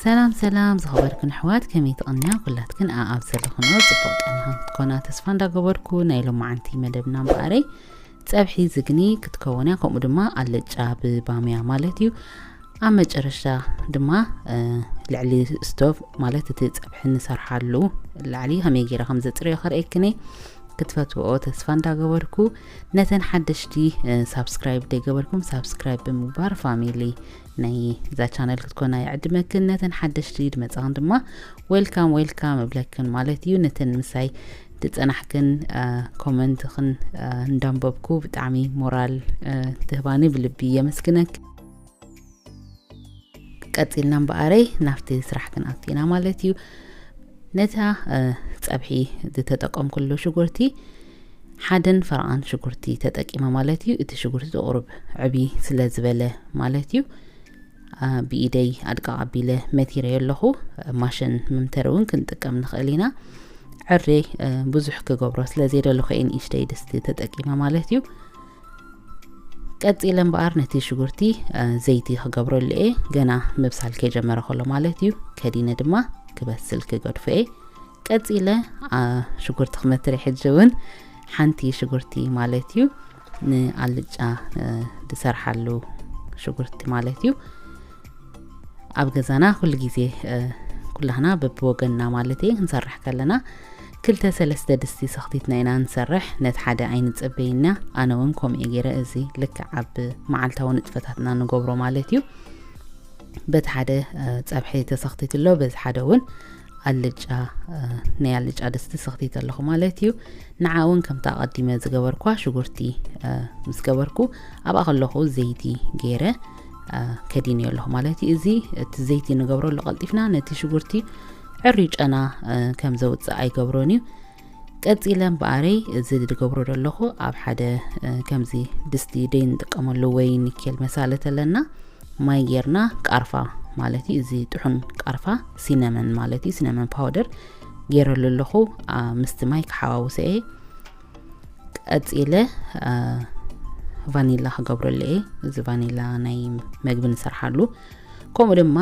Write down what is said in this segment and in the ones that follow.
ሰላም ሰላም ዝኸበርክን ኣሕዋት፣ ከመይ ትቕንያ? ኩላትክን ኣኣብ ዘለኽንኦ ጽቡቕ ቀኒኻ ክትኮና ተስፋ እንዳገበርኩ፣ ናይ ሎማዓንቲ መደብና እምበኣረይ ጸብሒ ዝግኒ ክትከውን እያ፣ ከምኡ ድማ ኣልጫ ብባምያ ማለት እዩ። ኣብ መጨረሻ ድማ ልዕሊ ስቶቭ ማለት እቲ ጸብሒ ንሰርሓሉ ላዕሊ ከመይ ገይረ ከም ዘጽርዮ ከርእየክን እየ። ክትፈትዎ ተስፋ እንዳገበርኩ፣ ነተን ሓደሽቲ ሳብስክራይብ ዘይገበርኩም ሳብስክራይብ ብምግባር ፋሚሊ ናይ እዛ ቻነል ክትኮና ይዕድመክን። ነተን ሓደሽቲ ድመጻኽን ድማ ዌልካም ዌልካም እብለክን ማለት እዩ። ነተን ምሳይ ድጸናሕክን ኮመንትኽን እንዳንበብኩ ብጣዕሚ ሞራል ትህባኒ ብልቢ የመስግነክ። ቀጺልና እምበኣረይ ናብቲ ስራሕ ክንኣቱ ኢና ማለት እዩ። ነታ ጸብሒ ዝተጠቀምኩሉ ሽጉርቲ ሓደን ፈረቓን ሽጉርቲ ተጠቂመ ማለት እዩ። እቲ ሽጉርቲ ቁሩብ ዕብይ ስለ ዝበለ ማለት እዩ። ብኢደይ ኣድቃቕ ኣቢለ መቲረዮ ኣለኹ። ማሽን መምተሪ እውን ክንጥቀም ንኽእል ኢና። ዕሬ ብዙሕ ክገብሮ ስለ ዘይደለኹ እየ ንእሽተይ ድስቲ ተጠቂመ ማለት እዩ። ቀጺለ እምበኣር ነቲ ሽጉርቲ ዘይቲ ክገብረሉ እየ። ገና ምብሳል ከይጀመረ ከሎ ማለት እዩ። ከዲነ ድማ ክበስል ክገድፎ እየ። ቀጺለ ሽጉርቲ ክመትር እየ። ሕጂ እውን ሓንቲ ሽጉርቲ ማለት እዩ፣ ንኣልጫ ዝሰርሓሉ ሽጉርቲ ማለት እዩ። ኣብ ገዛና ኩሉ ግዜ ኩላህና በብወገንና ማለት እየ ክንሰርሕ ከለና ክልተ ሰለስተ ድስቲ ሰኽቲትና ኢና ንሰርሕ። ነቲ ሓደ ኣይንጸበይና። ኣነ እውን ከምኡ እየ ገይረ። እዚ ልክዕ ኣብ መዓልታዊ ንጥፈታትና ንገብሮ ማለት እዩ። በቲ ሓደ ጸብሒ ተሰኽቲት ኣሎ፣ በዚ ሓደ እውን ኣልጫ ናይ ኣልጫ ድስቲ ሰኽቲት ኣለኹ ማለት እዩ። ንዓ እውን ከምታ ኣቐዲመ ዝገበርኳ ሽጉርቲ ምስ ገበርኩ ኣብኣ ከለኹ ዘይቲ ገይረ ከዲንዮ ኣለኹ ማለት እዩ። እዚ እቲ ዘይቲ ንገብረሉ ቀልጢፍና ነቲ ሽጉርቲ ዕርዩ ጨና ከም ዘውፅእ ኣይገብሮን እዩ። ቀፂለ እምበኣረይ እዚ ዝገብሮ ዘለኹ ኣብ ሓደ ከምዚ ድስቲ ደይ ንጥቀመሉ ወይ ኒኬል መሳለት ኣለና ማይ ጌርና ቃርፋ ማለት እዩ። እዚ ጥሑን ቃርፋ ሲነመን ማለት እዩ። ሲነመን ፓውደር ጌረሉ ኣለኹ ምስቲ ማይ ክሓዋውሰ እየ። ቀፂለ ቫኒላ ክገብረሉ እየ። እዚ ቫኒላ ናይ መግቢ ንሰርሓሉ። ከምኡ ድማ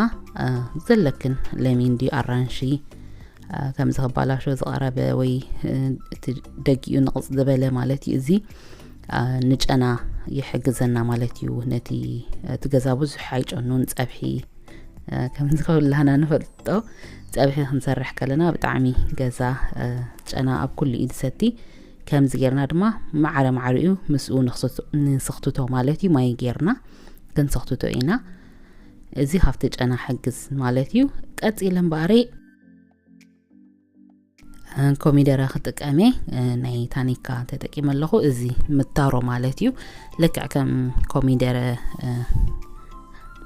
ዘለክን ለሚን ድዩ ኣራንሺ ከምዚ ክባላሾ ዝቐረበ ወይ እቲ ደጊኡ ንቕፅ ዝበለ ማለት እዩ። እዚ ንጨና ይሕግዘና ማለት እዩ። ነቲ እቲ ገዛ ብዙሕ ኣይጨኑን። ፀብሒ ከምዚ ከብላና ንፈልጦ። ፀብሒ ክንሰርሕ ከለና ብጣዕሚ ገዛ ጨና ኣብ ኩሉ እዩ ዝሰቲ። ከምዚ ጌርና ድማ ማዕረ ማዕሪኡ ምስኡ ንስኽትቶ ማለት እዩ። ማይ ጌርና ክንሰኽትቶ ኢና። እዚ ካብቲ ጨና ሕግዝ ማለት እዩ። ቀፂለ እምበኣረይ ኮሚደረ ክጥቀም እየ። ናይ ታኒካ ተጠቂመ ኣለኹ። እዚ ምታሮ ማለት እዩ። ልክዕ ከም ኮሚደረ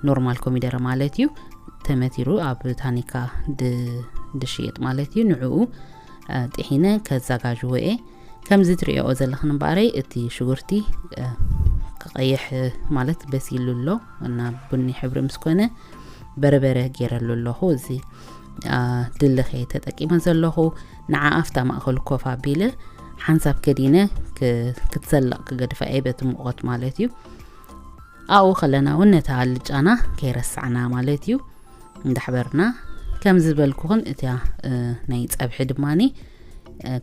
ኖርማል ኮሚደረ ማለት እዩ። ተመቲሩ ኣብ ታኒካ ድሽየጥ ማለት እዩ። ንዕኡ ጥሒነ ከዘጋጅዎ እየ። ከምዚ ትሪኦ ዘለኽን እምበኣረይ እቲ ሽጉርቲ ክቐይሕ ማለት በሲሉ ኣሎ እና ቡኒ ሕብሪ ምስ ኮነ በርበረ ገይረሉ ኣለኹ። እዚ ድልኽ እየ ተጠቂመ ዘለኹ። ንዓ ኣብታ ማእኸሉ ኮፍ ኣቢለ ሓንሳብ ከዲነ ክትሰልቕ ክገድፋ እየ በቲ ሙቐት ማለት እዩ። ኣብኡ ከለና እውን ነታ ኣልጫና ከይረሳዕና ማለት እዩ። እንዳሕበርና ከም ዝበልኩኽን እቲያ ናይ ፀብሒ ድማኒ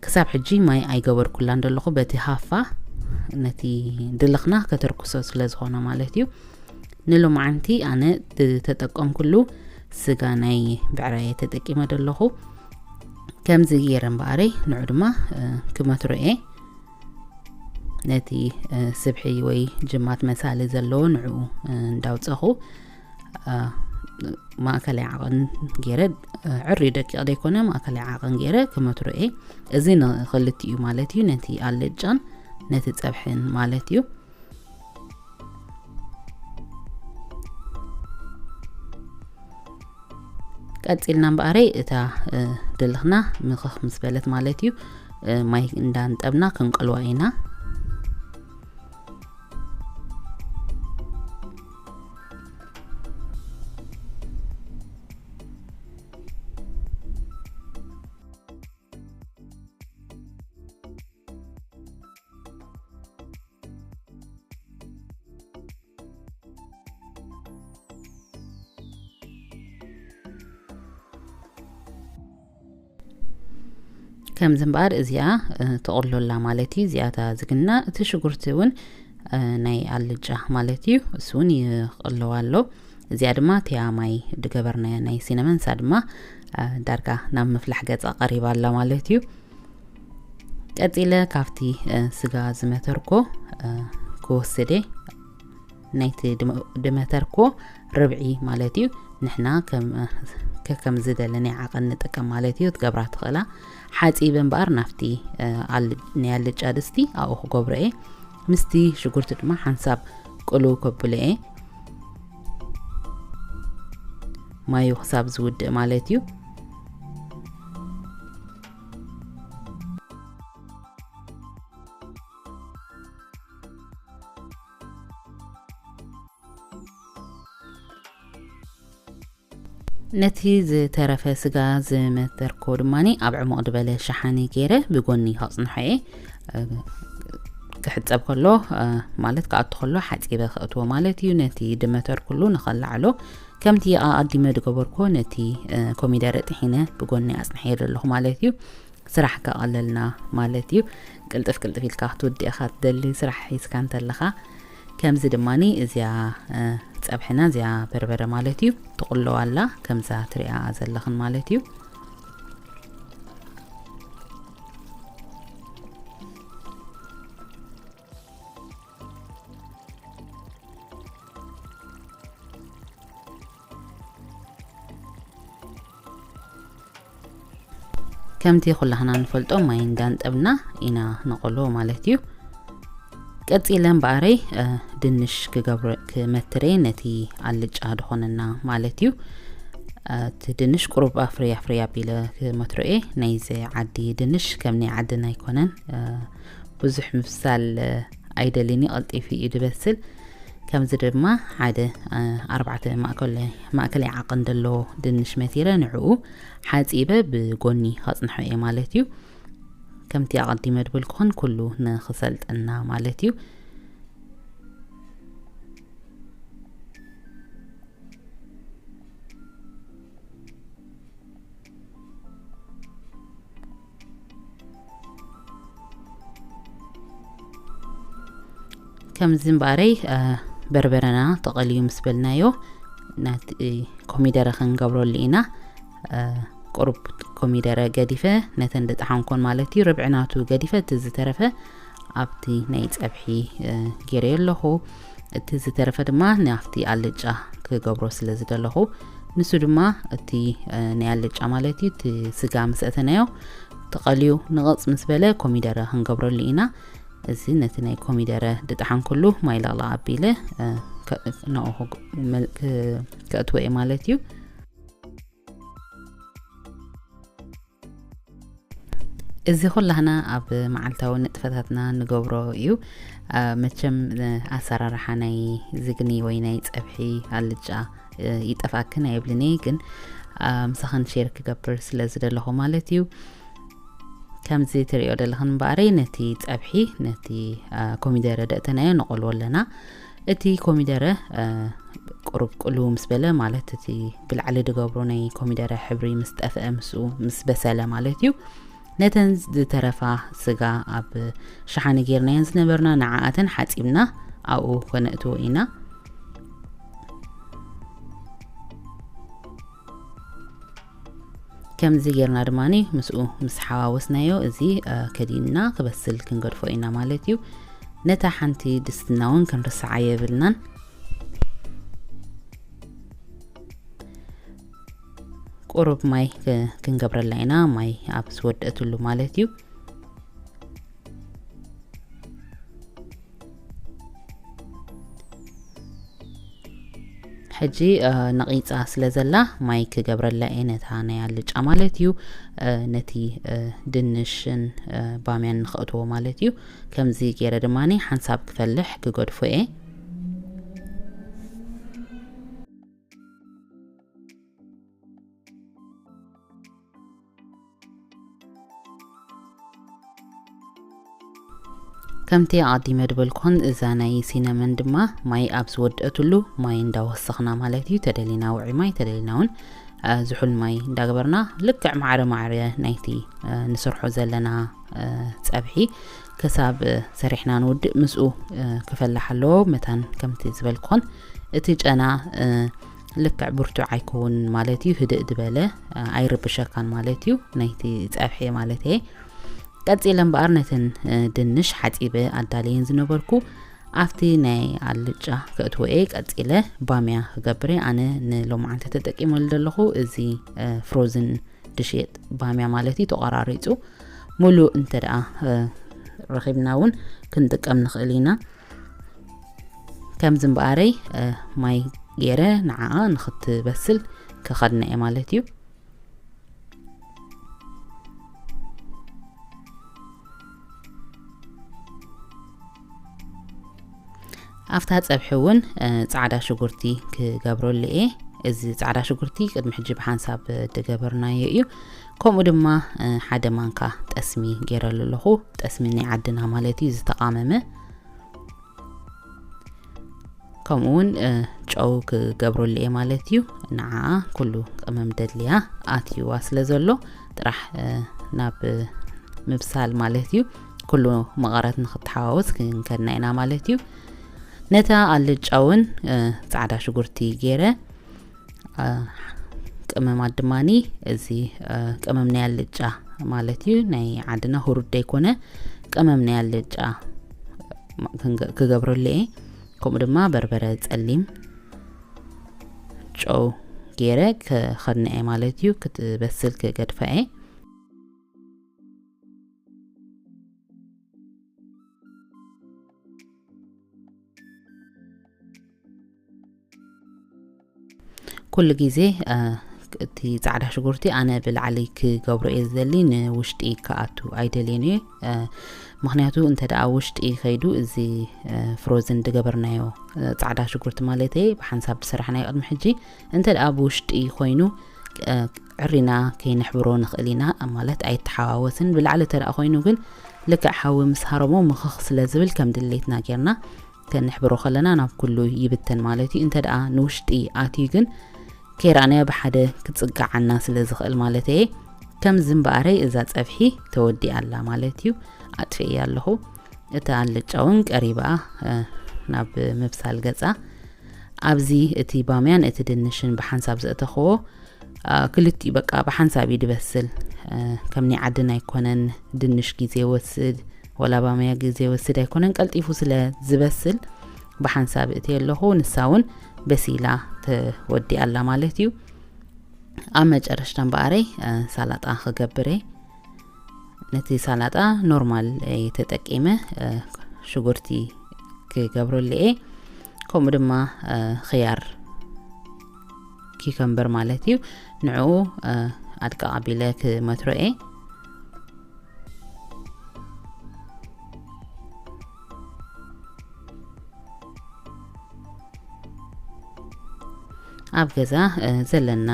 ክሳብ ሕጂ ማይ ኣይገበርኩላን ዘለኹ በቲ ሃፋ ነቲ ድልኽና ከተርክሶ ስለ ዝኾነ ማለት እዩ። ንሎማዓንቲ ኣነ ዝተጠቀምኩሉ ስጋ ናይ ብዕራየ ተጠቂመ ዘለኹ። ከምዚ ገይረ እምበኣረይ ንዑ ድማ ክመትሮ እየ። ነቲ ስብሒ ወይ ጅማት መሳሊ ዘለዎ ንዕኡ እንዳውፀኹ ማእከላይ ዓቐን ገይረ ዕሪ ደቂቕ ዘይኮነ ማእከላይ ዓቐን ገይረ ክመትሮ እየ። እዚ ንክልቲኡ ማለት እዩ፣ ነቲ ኣልጫን ነቲ ፀብሕን ማለት እዩ። ቀፂልና እምበኣረይ እታ ድልኽና ምኽኽ ምስ በለት ማለት እዩ፣ ማይ እንዳንጠብና ክንቀልዋ ኢና። ከምዚ እምበኣር እዚኣ፣ እ፣ ትቕሎ ኣላ ማለት እዩ። እዚኣ እታ ዝግና፣ እቲ ሽጉርቲ እውን፣ እ፣ ናይ ኣልጫ ማለት እዩ። እሱ እውን ይቕለዋ ኣሎ። እዚኣ ድማ እቲኣ ማይ ድገበርናያ ናይ ሲነመን፣ ንሳ ድማ፣ እ፣ ዳርጋ ናብ ምፍላሕ ገጻ ቀሪባ ኣላ ማለት እዩ። ቀጺለ ካብቲ፣ እ፣ ስጋ ዝመተርኮ፣ እ፣ ክወስድ እየ። ናይቲ ድመ-፣ ድመተርኮ ርብዒ ማለት እዩ። ንሕና ከም፣ ከከም ዝደለናዮ ዓቐን ንጥቀም ማለት እዩ። ትገብራ ትኽእላ። ሓጺበ እምበኣር ናብቲ፣ እ፣ ኣል-፣ ናይ ኣልጫ ድስቲ ኣብኡ ክገብሮ እየ። ምስቲ ሽጉርቲ ድማ ሓንሳብ ቅልው ከብሎ እየ። ማዩ ክሳብ ዝውድእ ማለት እዩ። ነቲ ዝተረፈ ስጋ ዝመተርኮ ድማኒ ኣብ ዕሙቕ ዝበለ ሸሓኒ ገይረ ብጎኒ ከጽንሖ እየ። እ፣ ክሕጸብ ከሎ፣ እ፣ ማለት ክኣቱ ከሎ ሓጺበ ከእትዎ ማለት እዩ። ነቲ ድመተርኩሉ ንኸላዕሎ ከምቲ ኣቐዲመ ዝገበርኩዎ ነቲ፣ እ፣ ኮሚደረ ጥሒነ ብጎኒ ኣጽንሐዮ ዘለኹ ማለት እዩ። ስራሕ ከቐለልና ማለት እዩ። ቅልጥፍ ቅልጥፍ ኢልካ ክትውድእ ኢኻ ትደሊ ስራሕ ሒዝካ እንተለኻ። ከምዚ ድማኒ እዚኣ፣ እ፣ ጸብሕና እዚኣ በርበረ ማለት እዩ። ትቕሎ ኣላ ከምዛ ትሪኣ ዘለኽን ማለት እዩ። ከምቲ ኩላህና ንፈልጦ ማይ እንዳንጠብና ኢና ነቆሎ ማለት እዩ። ቀጺለ እምበኣረይ፣ እ፣ ድንሽ ክገብረ-፣ ክመትረ ነቲ ኣልጫ ድኾነና ማለት እዩ። እ፣ እቲ ድንሽ ቁሩብ ኣፍርያ ኣፍርያ ኣቢለ ክመትሮ እየ። ናይዚ ዓዲ ድንሽ ከም ናይ ዓድና ኣይኮነን። እ፣ ብዙሕ ምብሳል፣ እ፣ ኣይደልን እዩ፣ ቀልጢፉ እዩ ድበስል። ከምዚ ድማ ሓደ፣ እ፣ ኣርባዕተ ማእከል-፣ ማእከለይ ዓቐን ዘለዎ ድንሽ መቲረ ንዕኡ ሓጺበ ብጎኒ ከጽንሖ እየ ማለት እዩ። ከምቲ ኣቐዲመ ድበልኩኽን ኩሉ ንኽሰልጠና ማለት እዩ። ከምዚ እምበኣረይ፣ እ፣ በርበረና ተቐልዩ ምስ በልናዮ፣ ናቲ ኮሚደረ ክንገብረሉ ኢና። እ፣ ቁሩብ ኮሚደረ ገዲፈ፣ ነተን ዝጠሓንኮን ማለት እዩ፣ ርብዒ ናቱ ገዲፈ፣ እቲ ዝተረፈ ኣብቲ ናይ ጸብሒ፣ እ፣ ገይረዮ ኣለኹ። እቲ ዝተረፈ ድማ ናብቲ ኣልጫ ክገብሮ ስለ ዝደለኹ፣ ንሱ ድማ እቲ፣ እ፣ ናይ ኣልጫ ማለት እዩ፣ እቲ ስጋ ምስ ኣእተናዮ ተቐልዩ ንቕጽ ምስ በለ ኮሚደረ ክንገብረሉ ኢና። እዚ ነቲ ናይ ኮሚደረ ድጠሓንኩሉ ማይ ለቕለቕ ኣቢለ፣ እ፣ ከ-፣ ናብኡ ክግ-፣ መል-፣ ክ-፣ ከእትዎ እየ ማለት እዩ። እዚ ኩላህና ኣብ መዓልታዊ ንጥፈታትና ንገብሮ እዩ። እ፣ መቸም፣ እ፣ ኣሰራርሓ ናይ ዝግኒ ወይ ናይ ጸብሒ ኣልጫ፣ እ፣ ይጠፍኣክን ኣይብልን እየ፣ ግን፣ እ፣ ምሳኽን ሼር ክገብር ስለ ዝደለኹ ማለት እዩ። ከምዚ ትሪኦ ዘለኽን እምበኣረይ ነቲ ጸብሒ፣ ነቲ፣ እ፣ ኮሚደረ ደእተናዮ ነቆልዎ ኣለና። እቲ ኮሚደረ፣ እ፣ ቁሩብ ቅልው ምስ በለ፣ ማለት እቲ ብላዕሊ ድገብሮ ናይ ኮሚደረ ሕብሪ ምስ ጠፍአ፣ ምስኡ ምስ በሰለ ማለት እዩ። ነተን ዝተረፋ ስጋ ኣብ ሸሓኒ ጌርናየን ዝነበርና ንዓኣተን ሓጺብና ኣብኡ ከነእትዎ ኢና። ከምዚ ጌርና ድማኒ ምስኡ ምስ ሓዋወስናዮ፣ እዚ፣ እ፣ ከዲንና ክበስል ክንገድፎ ኢና ማለት እዩ። ነታ ሓንቲ ድስትና እውን ክንርስዓ የብልናን። ቁሩብ ማይ ክ-፣ ክንገብረላ ኢና፣ ማይ ኣብ ዝወደእትሉ ማለት እዩ። ሕጂ፣ እ፣ ነቒጻ ስለ ዘላ ማይ ክገብረላ እየ ነታ ናይ ኣልጫ ማለት እዩ። እ፣ ነቲ፣ እ፣ ድንሽን፣ እ፣ ባምያን ንኸእትዎ ማለት እዩ። ከምዚ ገይረ ድማኒ ሓንሳብ ክፈልሕ ክገድፎ እየ። ከምቲ ኣቐዲመ ድበልኩን፣ እዛ ናይ ሲነመን ድማ ማይ ኣብ ዝወደእትሉ ማይ እንዳወሰኽና ማለት እዩ። ተደሊና ውዑይ ማይ፣ ተደሊና እውን ዝሑል ማይ እንዳገበርና ልክዕ ማዕረ ማዕረ ናይቲ ንሰርሖ ዘለና ጸብሒ ክሳብ ሰሪሕና ንውድእ ምስኡ ክፈላሕ ኣለዎ። መታን ከምቲ ዝበልኩን እቲ ጨና ልክዕ ብርቱዕ ኣይከውን ማለት እዩ። ህድእ ዝበለ ኣይርብሸካን ማለት እዩ። ናይቲ ጸብሒ ማለት እየ። ቀጺለ እምበኣር ነተን ድንሽ ሓጺበ ኣዳለየን ዝነበርኩ ኣብቲ ናይ ኣልጫ ከእትዎ እየ። ቀጺለ ባምያ ክገብር እየ። ኣነ ንሎማዓንቲ ተጠቂመሉ ዘለኹ እዚ ፍሮዝን ድሽየጥ ባምያ ማለት እዩ። ተቆራሪጹ ሙሉእ እንተ ደኣ ረኺብና እውን ክንጥቀም ንኽእል ኢና። ከምዚ እምበኣረይ ማይ ገይረ ንዓኣ ንኽትበስል ክኸድና እየ ማለት እዩ። ኣብታ ጸብሒ እውን ጻዕዳ ሽጉርቲ ክገብረሉ እየ። እዚ ጻዕዳ ሽጉርቲ ቅድሚ ሕጂ ብሓንሳብ ዝገበርናዮ እዩ። ከምኡ ድማ ሓደ ማንካ ጠስሚ ገይረሉ ኣለኹ። ጠስሚ ናይ ዓድና ማለት እዩ፣ ዝተቃመመ። ከምኡ እውን ጨው ክገብረሉ እየ ማለት እዩ። ንዓኣ ኩሉ ቅመም ደድልያ ኣትይዋ ስለ ዘሎ ጥራሕ ናብ ምብሳል ማለት እዩ። ኩሉ መቐረት ንክተሓዋወስ ክንከድና ኢና ማለት እዩ። ነታ ኣልጫ እውን ጻዕዳ ሽጉርቲ ገይረ ቅመማት ድማኒ እዚ ቅመም ናይ ኣልጫ ማለት እዩ፣ ናይ ዓድና ሁሩድ ዘይኮነ ቅመም ናይ ኣልጫ ክገብረሉ እየ። ከምኡ ድማ በርበረ ጸሊም ጨው ገይረ ክኸድና እየ ማለት እዩ። ክትበስል ክገድፋ እየ። ኩሉ ግዜ እቲ ጻዕዳ ሽጉርቲ ኣነ ብላዕሊ ክገብሮ እየ ዝደሊ፣ ንውሽጢ ክኣቱ ኣይደልየን እየ። ምክንያቱ እንተ ደኣ ውሽጢ ከይዱ እዚ ፍሮዝን ዝገበርናዮ ጻዕዳ ሽጉርቲ ማለት እየ ብሓንሳብ ዝሰራሕናዮ ቅድሚ ሕጂ እንተ ደኣ ብውሽጢ ኮይኑ ዕሪና ከይንሕብሮ ንኽእል ኢና ማለት ኣይተሓዋወስን። ብላዕሊ እንተ ደኣ ኮይኑ ግን ልክዕ ሓዊ ምስ ሃረሞ ምኽኽ ስለ ዝብል ከም ድሌትና ጌርና ከንሕብሮ ከለና ናብ ኩሉ ይብተን ማለት እዩ። እንተ ደኣ ንውሽጢ ኣትዩ ግን ከይረኣናዮ ብሓደ ክጽግዓና ስለ ዝኽእል ማለት እየ። ከምዚ እምበኣረይ እዛ ጸብሒ ተወዲኣ ኣላ ማለት እዩ። ኣጥፍኤያ ኣለኹ። እታ ኣልጫ እውን ቀሪባ ናብ ምብሳል ገጻ። ኣብዚ እቲ ባምያን እቲ ድንሽን ብሓንሳብ ዘእተኽዎ ክልቲኡ በቃ ብሓንሳብ እዩ ድበስል። ከም ናይ ዓድና ኣይኮነን፣ ድንሽ ግዜ ይወስድ ወላ ባምያ ግዜ ይወስድ ኣይኮነን፣ ቀልጢፉ ስለ ዝበስል ብሓንሳብ እቲ ኣለኹ። ንሳ እውን በሲላ ተወዲኣ ኣላ ማለት እዩ። ኣብ መጨረሽታ እምበኣረይ ሳላጣ ክገብር እየ። ነቲ ሳላጣ ኖርማል እየ ተጠቂመ፣ ሽጉርቲ ክገብረሉ እየ። ከምኡ ድማ ኽያር ኪከምበር ማለት እዩ። ንዕኡ ኣድቃቕ ኣቢለ ክመትሮ እየ። ኣብ ገዛ ዘለና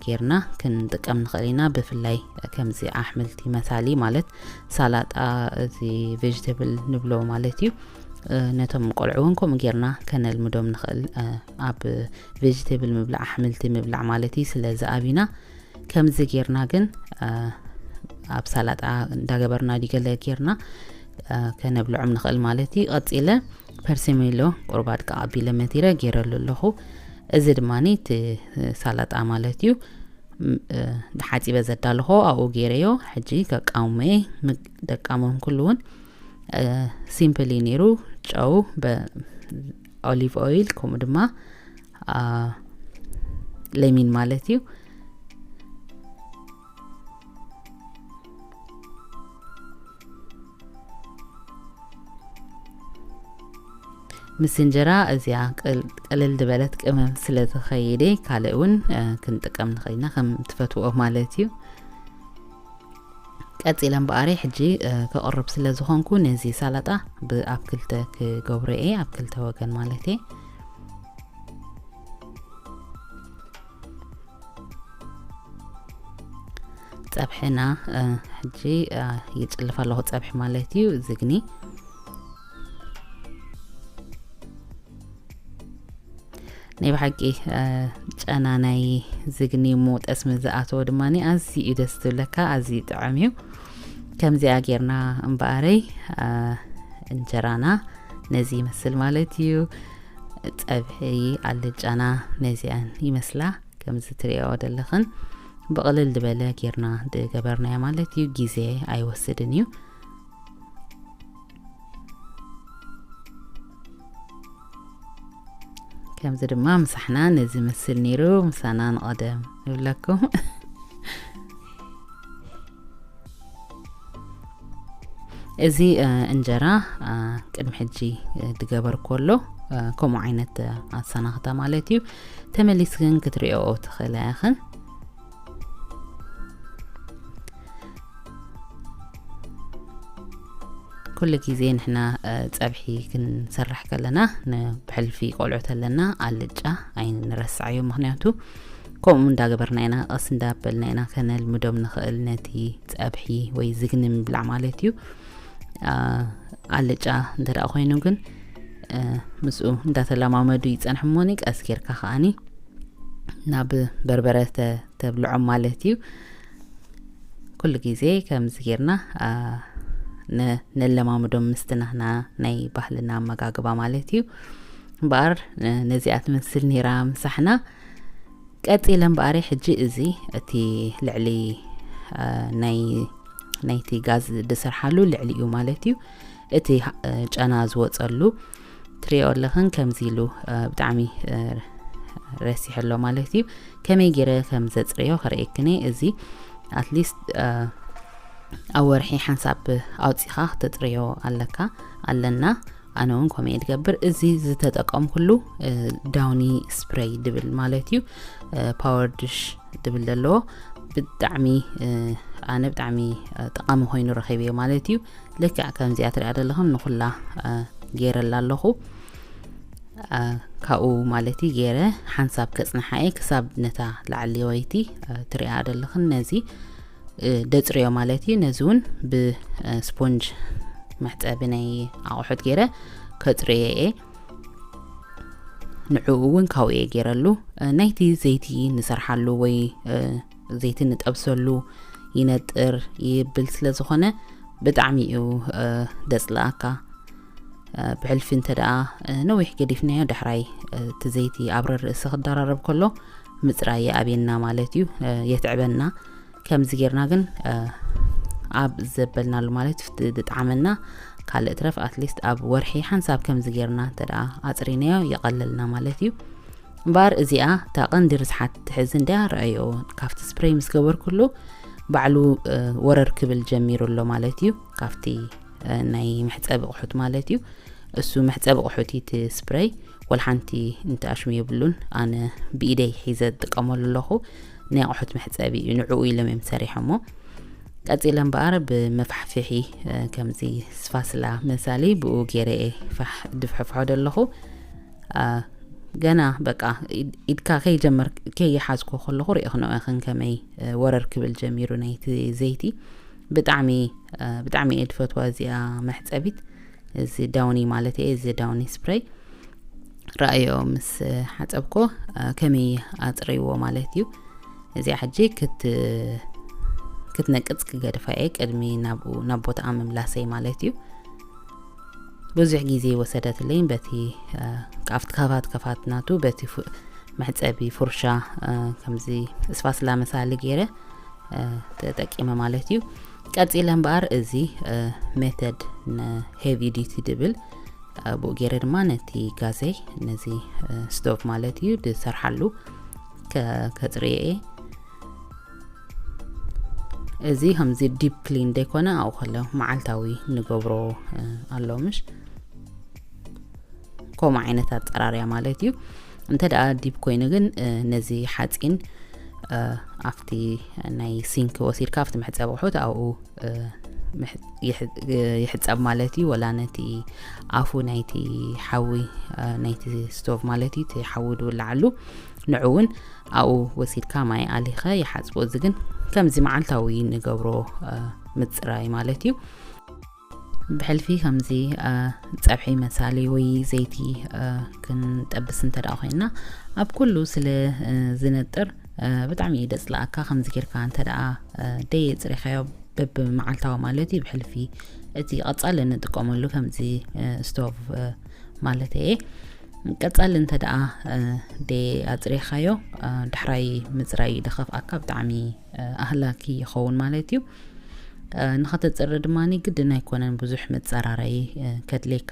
ጌርና ክንጥቀም ንኽእል ኢና። ብፍላይ ከምዚ ኣሕምልቲ መሳሊ ማለት ሳላጣ፣ እዚ ቬጅተብል ንብሎ ማለት እዩ። ነቶም ቆልዑ እውን ከምኡ ጌርና ከነልምዶም ንኽእል። ኣብ ቬጅተብል ምብላዕ፣ ኣሕምልቲ ምብላዕ ማለት እዩ። ስለ ዝኣብና ከምዚ ጌርና ግን ኣብ ሳላጣ እንዳገበርና ዲገለ ጌርና ከነብልዖም ንኽእል ማለት እዩ። ቀጺለ ፐርሲሜሎ ቁርባድ ከኣቢለ መቲረ ጌረሉ ኣለኹ። እዚ ድማ እቲ ሳላጣ ማለት እዩ። ሓፂበ ዘዳለኹ ኣብኡ ገይረዮ። ሕጂ ከቃውመ ደቃሞም ኩሉ እውን ሲምፕል እዩ ነይሩ። ጨው፣ ኦሊቭ ኦይል፣ ከምኡ ድማ ሌሚን ማለት እዩ። ምስ እንጀራ እዚኣ ቅልል ዝበለት ቅመም ስለ ዝኸይደ ካልእ እውን ክንጥቀም ንኽእልና ከም ትፈትዎ ማለት እዩ። ቀጺለ እምበኣር ሕጂ ከቕርብ ስለ ዝኾንኩ ነዚ ሳላጣ ብኣብ ክልተ ክገብሮ እየ፣ ኣብ ክልተ ወገን ማለት እየ። ጸብሕና ሕጂ ይጭልፍ ኣለኹ፣ ጸብሒ ማለት እዩ። ዝግኒ ናይ ብሓቂ ጨና ናይ ዝግኒ ሞ ጠስሚ ዝኣተዎ ድማ ኣዝዩ እዩ ደስ ዝብለካ፣ ኣዝዩ ጥዑም እዩ። ከምዚኣ ጌርና እምበኣረይ እንጀራና ነዚ ይመስል ማለት እዩ። ጸብሒ ኣልጫና ነዚኣን ይመስላ። ከምዚ ትሪኦ ዘለኽን ብቕልል ዝበለ ጌርና ዝገበርናዮ ማለት እዩ። ግዜ ኣይወስድን እዩ። ከምዚ ድማ ምሳሕና ነዚ ምስል ነይሩ። ምሳና ንቐደም ይብለኩም። እዚ እንጀራ ቅድሚ ሕጂ ዝገበርኩ ኣሎ፣ ከምኡ ዓይነት ኣሰናኽታ ማለት እዩ። ተመሊስክን ክትሪኦ ትኽእላ ኢኽን። ኩሉ ግዜ ንሕና ጸብሒ ክንሰርሕ ከለና፣ ንብሕልፊ ቆልዑ ተለና ኣልጫ ኣይንረስዓዮ። ምኽንያቱ ከምኡ እንዳገበርና ኢና፣ ቀስ እንዳበልና ኢና ከነልምዶም ንኽእል ነቲ ጸብሒ ወይ ዝግኒ ምብላዕ ማለት እዩ። ኣልጫ እንተ ደኣ ኮይኑ ግን ምስኡ እንዳተለማመዱ ይጸንሕ እሞኒ፣ ቀስ ጌርካ ከኣኒ ናብ በርበረ ተብልዖም ማለት እዩ። ኩሉ ግዜ ከምዚ ጌርና ነለማምዶም ምስቲ ናህና ናይ ባህልና ኣመጋግባ ማለት እዩ። እምበኣር ነዚኣ ትመስል ነይራ ምሳሕና። ቀጺለ እምበኣር ሕጂ እዚ እቲ ልዕሊ ናይ ናይቲ ጋዝ ዝሰርሓሉ ልዕሊ እዩ ማለት እዩ። እቲ ጨና ዝወጸሉ ትሪኦ ኣለኽን ከምዚ ኢሉ ብጣዕሚ ረሲሕ ኣሎ ማለት እዩ። ከመይ ገይረ ከም ዘጽርዮ ከርእየክን እየ። እዚ ኣትሊስት ኣብ ወርሒ ሓንሳብ ኣውጺኻ ክተጽርዮ ኣለካ ኣለና። ኣነ እውን ከምኡ እየ ዝገብር። እዚ ዝተጠቀምኩሉ ዳውኒ ስፕሬይ ድብል ማለት እዩ። ፓወር ድሽ ድብል ዘለዎ ብጣዕሚ ኣነ ብጣዕሚ ጠቃሚ ኮይኑ ረኺብዮ ማለት እዩ። ልክዕ ከምዚኣ ትሪኣ ዘለኽን ንኩላ ገይረላ ኣለኹ። ካብኡ ማለት ገይረ ሓንሳብ ከጽንሓ እየ ክሳብ ነታ ላዕለወይቲ ትሪኣ ዘለኽን ነዚ ደጽርዮ ማለት እዩ። ነዚ እውን ብስፖንጅ መሕጸቢ ናይ ኣቑሑት ገይረ ከጽርዮ እየ። ንዕኡ እውን ካብኡ እየ ገይረሉ። ናይቲ ዘይቲ ንሰርሓሉ ወይ ዘይቲ ንጠብሰሉ ይነጥር ይብል ስለ ዝኾነ ብጣዕሚ እዩ ደጽልኣካ። ብሕልፊ እንተ ደኣ ነዊሕ ገዲፍናዮ ዳሕራይ እቲ ዘይቲ ኣብ ርእሲ ክደራረብ ከሎ ምጽራይ ይኣብየና ማለት እዩ፣ የትዕበና። ከምዚ ጌርና ግን ኣብ ዘበልናሉ ማለት ፍቲ ዝጠዓመና ካልእ ትረፍ ኣትሊስት ኣብ ወርሒ ሓንሳብ ከምዚ ጌርና እንተ ደኣ ኣጽሪናዮ ይቐለልና ማለት እዩ። እምበኣር እዚኣ እታ ቀንዲ ርስሓት ትሕዝ እንድያ ረኣዮ። ካብቲ ስፕሬይ ምስ ገበርኩሉ ባዕሉ ወረር ክብል ጀሚሩ ኣሎ ማለት እዩ። ካብቲ ናይ መሕጸቢ ኣቑሑት ማለት እዩ። እሱ መሕጸቢ ኣቑሑት እቲ ስፕሬይ ወላ ሓንቲ እንተኣሽሙ የብሉን። ኣነ ብኢደይ ሒዘ ዝጥቀመሉ ኣለኹ። ናይ ኣቑሑት መሕጸቢ እዩ፣ ንዕኡ ኢሎም እዮም ሰሪሖሞ። ቀጺለ እምበኣር ብመፋሕፍሒ ከምዚ ስፋስላ መሳሊ ብኡ ገይረ እየ ፋሕ ድፍሕፍሖ ዘለኹ። ገና በቃ ኢድካ ከይጀመር ከይሓዝኮ ከለኹ ሪእኽንኦ ኢኽን ከመይ ወረር ክብል ጀሚሩ ናይቲ ዘይቲ። ብጣዕሚ ብጣዕሚ እየ ድፈትዋ እዚኣ መሕፀቢት። እዚ ዳውኒ ማለት እየ፣ እዚ ዳውኒ ስፕሬይ ረኣዮ ምስ ሓፀብኮ ከመይ ኣፅረይዎ ማለት እዩ። እዚኣ ሕጂ ክትነቅፅ ክገድፋ እየ ቅድሚ ናብኡ ናብ ቦታኣ ምምላሰይ ማለት እዩ። ብዙሕ ግዜ ወሰደትለይን በቲ ካብቲ ከፋት ከፋት ናቱ በቲ መሕፀቢ ፉርሻ ከምዚ ስፋስላ መሳሊ ገይረ ተጠቂመ ማለት እዩ። ቀፂለ እምበኣር እዚ ሜተድ ንሄቪ ዲቲ ድብል ብኡ ገይረ ድማ ነቲ ጋዘይ ነዚ ስቶቭ ማለት እዩ ዝሰርሓሉ ከፅርየ እየ። እዚ ከምዚ ዲፕ ክሊን ዘይኮነ ኣብኡ ከሎ መዓልታዊ ንገብሮ ኣሎ ምሽ ከምኡ ዓይነት ኣፀራርያ ማለት እዩ። እንተ ደኣ ዲፕ ኮይኑ ግን ነዚ ሓፂን ኣብቲ ናይ ሲንክ ወሲድካ ኣብቲ መሕፀቢ ኣቑሑት ኣብኡ ይሕፀብ ማለት እዩ። ወላ ነቲ ኣፉ ናይቲ ሓዊ ናይቲ ስቶቭ ማለት እዩ፣ እቲ ሓዊ ዝውልዓሉ ንዑ እውን ኣብኡ ወሲድካ ማይ ኣሊኸ ይሓፅቦ። እዚ ግን ከምዚ መዓልታዊ ንገብሮ ምፅራይ ማለት እዩ። ብሕልፊ ከምዚ ጸብሒ መሳሊ ወይ ዘይቲ ክንጠብስ እንተ ደኣ ኮይና፣ ኣብ ኩሉ ስለ ዝነጥር ብጣዕሚ እዩ ደጽላኣካ። ከምዚ ጌርካ እንተ ደኣ ደይ ጽሪኻዮ በብመዓልታዊ ማለት እዩ፣ ብሕልፊ እቲ ቀጻሊ እንጥቀመሉ ከምዚ ስቶቭ ማለት እየ። ቀጻሊ እንተ ደኣ ደይ ኣጽሪኻዮ፣ ድሕራይ ምጽራይ ደኸፍኣካ ብጣዕሚ ኣህላኪ ይኸውን ማለት እዩ። ንኸተጽሪ ድማ ግድን ኣይኮነን ብዙሕ መጸራረይ ከድሌካ።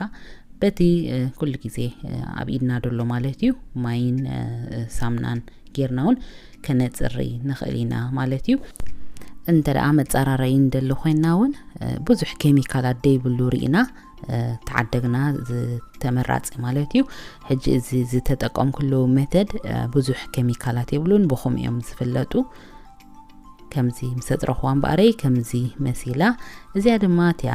በቲ ኩሉ ግዜ ኣብ ኢድና ደሎ ማለት እዩ፣ ማይን ሳምናን ጌርና እውን ከነጽሪ ንኽእል ኢና ማለት እዩ። እንተ ደኣ መጸራረይ እንደሊ ኮይና እውን ብዙሕ ኬሚካላት ደይብሉ ርኢና ተዓደግና ዝተመራጺ ማለት እዩ። ሕጂ እዚ ዝተጠቀምኩሉ ሜተድ ብዙሕ ኬሚካላት የብሉን፣ ብኹም እዮም ዝፍለጡ። ከምዚ ምስ ኣጽረኽዋ እምበኣረይ ከምዚ መሲላ። እዚኣ ድማ እቲኣ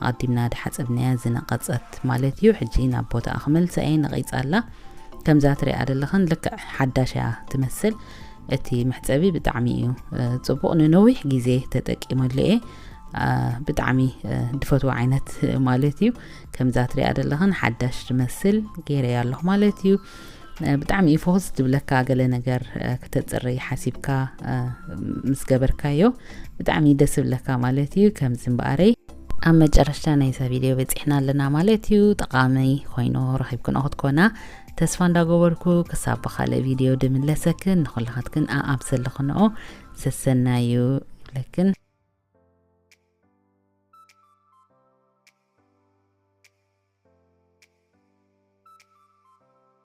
ኣቐዲምና ድሓጸብናያ ዝነቐጸት ማለት እዩ። ሕጂ ናብ ቦታኣ ክመልሳ እየ፣ ነቒጻ ኣላ። ከምዛ ትሪኣ ዘለኽን ልክዕ ሓዳሽ እያ ትመስል። እቲ መሕጸቢ ብጣዕሚ እዩ ጽቡቕ፣ ንነዊሕ ግዜ ተጠቂመሉ እየ። ብጣዕሚ ድፈትዎ ዓይነት ማለት እዩ። ከምዛ ትሪኣ ዘለኽን ሓዳሽ ትመስል ገይረያ ኣለኹ ማለት እዩ። ብጣዕሚ እዩ ፎክስ ዝብለካ፣ ገለ ነገር ክተፅሪ ሓሲብካ ምስ ገበርካዮ ብጣዕሚ ደስ ዝብለካ ማለት እዩ። ከምዚ እምበኣረይ ኣብ መጨረሽታ ናይዛ ቪድዮ በፂሕና ኣለና ማለት እዩ። ጠቓሚ ኮይኑ ረኺብክንኦ ክትኮና ተስፋ እንዳገበርኩ፣ ክሳብ ብኻልእ ቪድዮ ድምለሰክን፣ ንኹላኻትክን ኣኣብ ዘለኽንኦ ሰሰናዩ ይብለክን።